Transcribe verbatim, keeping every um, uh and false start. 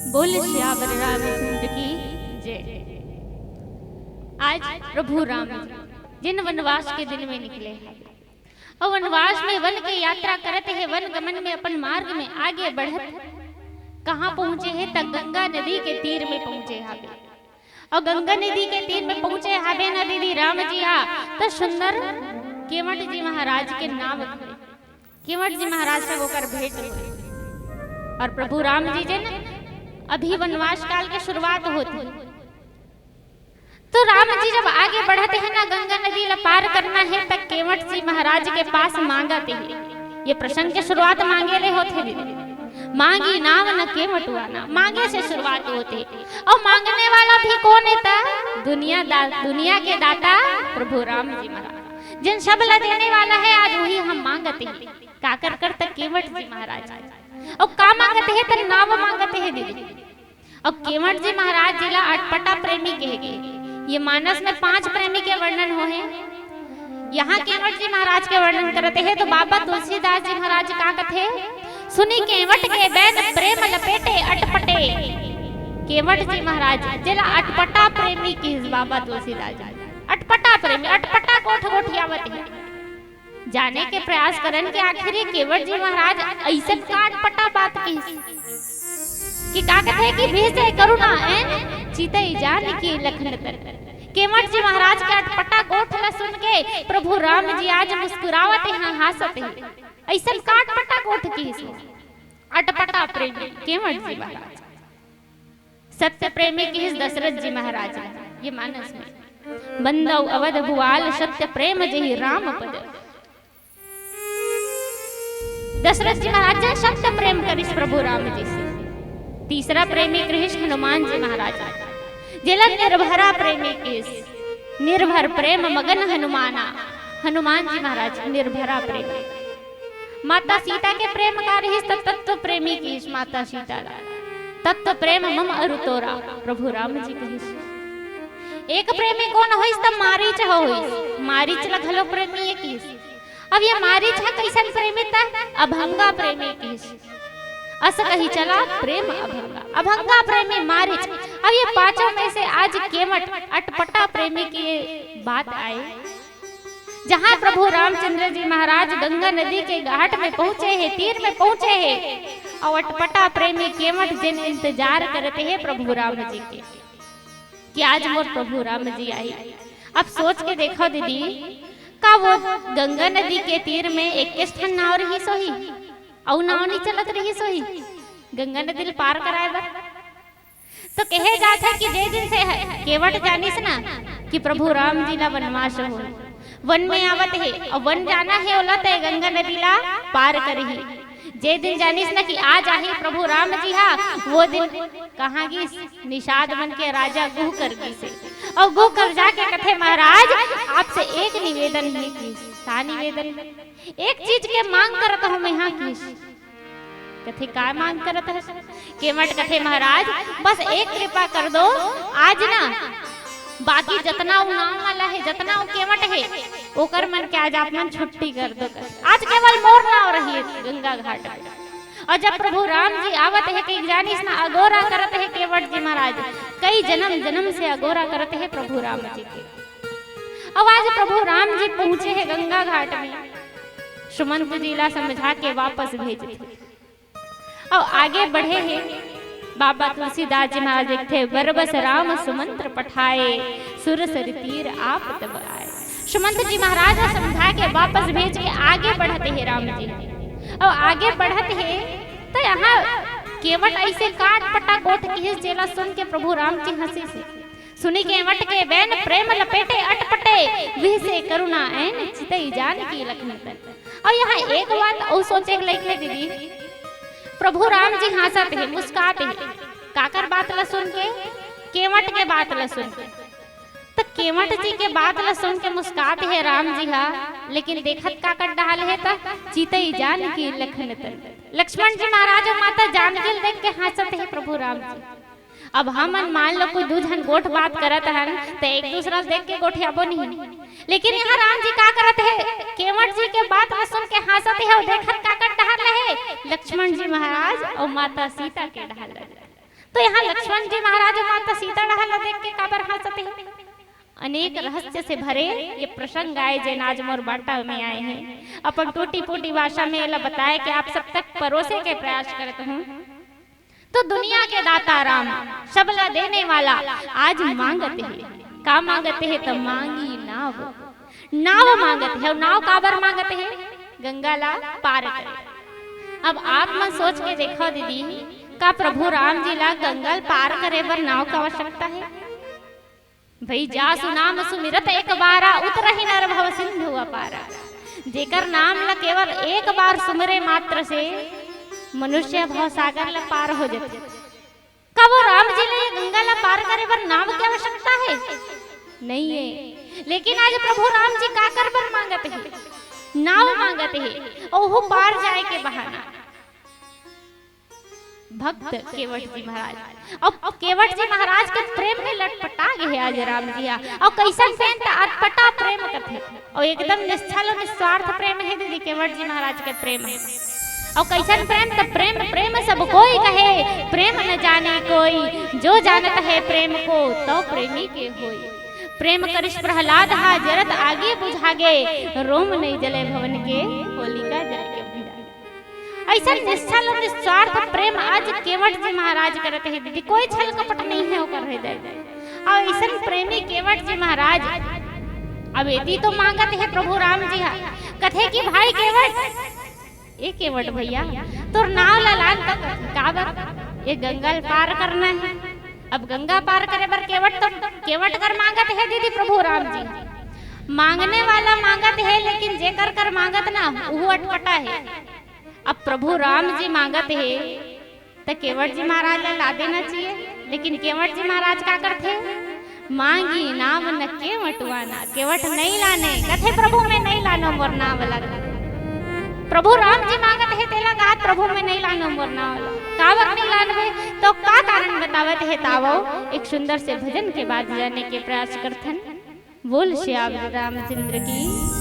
बोल सियावर रामचंद्र की जय। आज प्रभु राम जी जिन वनवास के दिन में निकले हवे, अउ वनवास में वन के यात्रा करत हे, वन गमन में अपन मार्ग में आगे बढ़त कहाँ पहुँचे हे, त गंगा नदी के तीर में पहुँचे हवे। अउ गंगा नदी के तीर में पहुँचे हवे न दीदी राम जी हा, त सुंदर केवट जी महाराज के नाव धरे। केवट जी महाराज से ओकर भेंट होय। अउ प्रभु राम जी जिन अभी वनवास काल के शुरुआत होत हे, तो राम जी जब आगे बढ़त हे ना, गंगा नदी ला पार करना हे, त केवट जी महाराज के पास मांगत हे। ये प्रसंग के शुरुआत मांगे ले होत हे दीदी। मांगी नाव न केवट आना, मांगे से शुरुआत होत हे। अउ मांगने वाला भी कौन हे? त दुनिया दा-, दुनिया के दाता प्रभु राम जी महाराज, जिन सब ला देने वाला हे। आज वही हम मांगत हे। काकर कर त केवट जी महाराज। अउ का मांगत हे? त नाव मांगत हे दीदी। अउ केवट जी महाराज जी ला अटपटा प्रेमी कहे गे। ये मानस में पांच प्रेमी के वर्णन होहे। यहाँ केवट जी महाराज के वर्णन करत हे, तो बाबा तुलसीदास जी महाराज का कथे, सुनी केवट के बैन प्रेम लपेटे अटपटे। केवट जी महाराज जेला अटपटा प्रेमी किहिस बाबा तुलसीदास जी। अटपटा प्रेमी, अटपटा गोठ गोठियावत हे। जाने के प्रयास करन कि आखिर ये केवट जी महाराज अइसन का अटपटा बात किहिस कि का कथे कि बिहसे करुणा ऐन चितई जानकी लखन तन। केवट जी महाराज के अटपटा गोठ ला सुन के प्रभु राम जी आज मुस्कुरावत हे, हाँसत हे। अइसन का अटपटा गोठ किहिस? अटपटा प्रेमी केवट जी महाराज। सत्य प्रेमी किहिस दशरथ जी महाराज ला, ये मानस में। बंदौ अवध भुआल सत्य प्रेम जेहि राम पद। दशरथ जी महाराज जी सत्य प्रेम करिस प्रभु राम जी से। तीसरा प्रेमी किहिस हनुमान जी महाराज, जेला निर्भरा प्रेमी किहिस। निर्भर प्रेम मगन हनुमाना। हनुमान जी महाराज निर्भरा प्रेमी। माता सीता के प्रेम का रिहिस त तत्व प्रेमी किहिस माता सीता ला। तत्व प्रेम मम अरु तोरा, प्रभु राम जी किहिस। एक प्रेमी कोन होइस त मारीच ह होइस। मारीच ला घलो प्रेमी ये किहिस। अब ये मारीच ह कइसन प्रेमी त अभंगा प्रेमी किहिस। अस कहि चला प्रेम अभंगा, अभंगा प्रेमी मारीच। अब ये पांचों में से आज केवट अटपटा प्रेमी की ये बात आए। जहाँ प्रभु रामचंद्र जी महाराज गंगा नदी के घाट में पहुँचे हे, तीर में पहुँचे हे, अउ अटपटा प्रेमी केवट जिन इंतजार करत हे प्रभु राम जी के, कि आज मोर प्रभु राम जी आही। अब सोच के देखव दीदी, का वो गंगा नदी के तीर में एक्केस ठन नाव रिहिस होही, अउ नाव नइ चलत रिहिस होही गंगा नदी ल पार कराए बर? तो कहे जात हे कि जे दिन से ह-, केवट जानिस ना कि प्रभु राम जी ला वनवास हो, वन में आवत हे, अउ वन जाना हे ओला, त गंगा नदी ला पार करही। जे दिन जानिस ना कि आज आही प्रभु राम जी हा, वो दिन कहाँ गिस? निषाद मन के राजा गुह कर गिस हे। अउ गुह कर जाके कथे, महाराज, आपसे एक निवेदन हे किहिस। का निवेदन? एक चीज के मांग करत हूँ मैं हा किहिस। कथे, "का मांग करत हस?" केवट कथे, "महाराज, बस एक कृपा कर दो, आज ना बाकी जतना वो नाव वाला हे, जतना वो केवट हे, ओकर मन के आज आप मन छुट्टी कर दो। आज केवल मोर नाव रही गंगा घाट में।" अउ जब प्रभु राम जी आवत हे, कहि जानिस ना अगोरा करत हे केवट जी महाराज, कई जनम जनम से अगोरा करत हे प्रभु राम जी के। अउ आज प्रभु राम जी पहुँचे हे गंगा घाट में, सुमंत जी ला समझा के वापस भेजथे। अउ आगे बढ़े हे, बाबा तुलसीदास जी महाराज लिखथे, "बरबस राम सुमंत्र पठाए, सुरसरि तीर आप तब आए।" सुमंत जी महाराज ला समझा के वापस भेज के आगे बढ़त हे राम जी। अउ आगे बढ़त हे त यहाँ केवट अइसे का अटपटा गोठ किहिस, जेला सुन के प्रभु राम जी हंसिस हे। सुनी केवट के बैन प्रेम लपेटे अटपटे, बिहसे करुणा ऐन चितई जानकी लखन तन। अउ यहाँ एक बात अउ सोचे के लइक हे दीदी, प्रभु राम जी हाँसत हे, मुस्कात हे। काकर बात ला सुन के? केवट के बात ला सुन के। त केवट जी के बात ला सुन के मुस्कात हे राम जी हा, लेकिन देखत काकर डहार हे त चितई जानकी लखन तन। लक्ष्मण जी महाराज अउ माता जानकी ल देख के हाँसत हे प्रभु राम जी। अब हमन मान लो कोई दू झन गोठ बात करत हन, त एक दूसरा ल देख के गोठियाबो नहीं। लेकिन यहाँ राम जी का करत हे, केवट जी के बात ला सुन के हाँसत हे, अउ देखत काकर डहार ले हे, लक्ष्मण जी महाराज अउ माता सीता के डहार ले। तो यहाँ लक्ष्मण जी महाराज माता सीता डहा ला देख के काबर हाँसत हे? अनेक रहस्य से भरे ये प्रसंग आए, जेन आज मोर बाटा में आए हैं। अपन टूटी फूटी भाषा में एला बताए के आप सब तक परोसे के प्रयास करत हूँ। तो दुनिया के दाता राम, सबला देने वाला, आज मांगत हे। का मांगत हे? त मांगी नाव। नाव मांगत हे। अउ नाव काबर मांगत हे? गंगा ला पार करे। अब आप मन सोच के देखो दीदी, का प्रभु राम जी ला गंगा ल पार करे बर नाव के आवश्यकता हे? भई, जासु नाम सुमिरत एक बारा, उतरहि नर भव सिंधु अपारा। जेकर नाम ला केवल एक बार सुमिरे मात्र से मनुष्य भव सागर ला पार हो जाथे। का वो राम जी ला ये गंगा ला पार करे बर नाव के आवश्यकता हे? नहीं हे। लेकिन आज प्रभु राम जी काकर बर मांगत हे? नाव मांगत हे। ओहू पार जाए के बहाना। भक्त केवट जी महाराज, अउ केवट जी महाराज के प्रेम में लटपटा गे हे आज राम जी हा। अउ कइसन प्रेम? त अटपटा प्रेम कथे। अउ एकदम निश्छल अउ निस्वार्थ प्रेम हे दीदी, केवट जी महाराज के प्रेम हे। अउ कइसन प्रेम? त प्रेम प्रेम सब कोई कहे, प्रेम न जाने कोई, जो जानत है प्रेम को, तो प्रेमी के होई। प्रेम करिस प्रहलाद हा, जरत आगी बुझागे, रोम नहीं जले भवन के, होलिका जल के बुझागे। अइसन निश्छल अउ निस्वार्थ प्रेम आज केवट जी महाराज करत हे दीदी, कोई छल कपट नहीं हे ओकर हृदय में। अउ अइसन प्रेमी केवट जी महाराज अब एती तो मांगत हे प्रभु राम जी हा, कथे कि भाई केवट, ए केवट भैया, तोर नाव ला लान तक काबर? ये गंगा ल पार करना हे। अब गंगा पार करे बर केवट तो केवट कर मांगत हे दीदी प्रभु राम जी। मांगने वाला मांगत हे, लेकिन जेकर कर मांगत ना, उहू अटपटा हे। अब प्रभु राम जी मांगत हे, त केवट जी महाराज ला ला देना चाहिए, लेकिन केवट जी महाराज का करथे? मांगी नाव न केवट वाना, केवट नहीं लाने, कथे प्रभु मैं नहीं लानो मोर नाव ला। प्रभु राम जी मांगत हे तेला कहत प्रभु मैं नहीं लानो मोर नाव ला। काबर नहीं लानबे? तो का कारण बतावत हे तावो, एक सुंदर से भजन के बाद जाने के प्रयास करथन। बोल श्री रामचंद्र की।